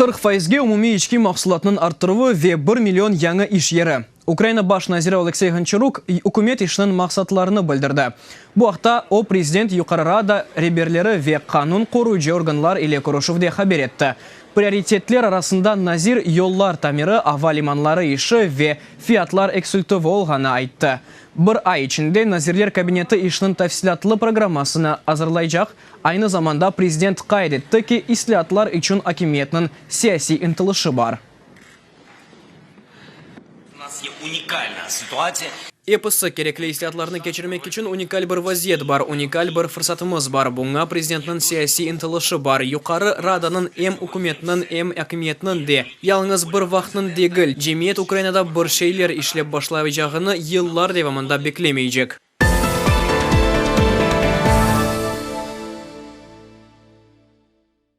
40 faizge umumiy içki mahsulatnıñ arttıruvı ve bir million yañı iş yeri. Ukraina baş naziri Oleksey Ğonçaruk ükümet işiniñ maqsatlarını bildirdi. Bu aqta o prezident Yuqarı Rada reberleri ve qanun qoruyıcı organlar ile körüşüvde haber etti. Prioritetler arasında nazir yollar tamiri, ava limanları işi ve fiyatlar eksiltüvi olğanı ayttı. Bir ay içinde Nazirler Kabineti işniñ tafsilâtlı programmasını azırlaycaq. Aynı zamanda prezident qayd etti ki, islâatlar içün akimiyetniñ siyasiy ıntılışı bar. Episi kerekli islâatlarnı keçirmek içün unikal bir vaziyet bar, unikal bir fırsatımız bar. Buña prezidentniñ siyasiy ıntılışı bar, Yuqarı Radanıñ, em ükümetniñ, em akimiyetniñ de. Yalıñız bir vaqıtnıñ degil, cemiyet Ukrainada bir şeyler işlep başlaycağını yıllar devamında beklemeycek.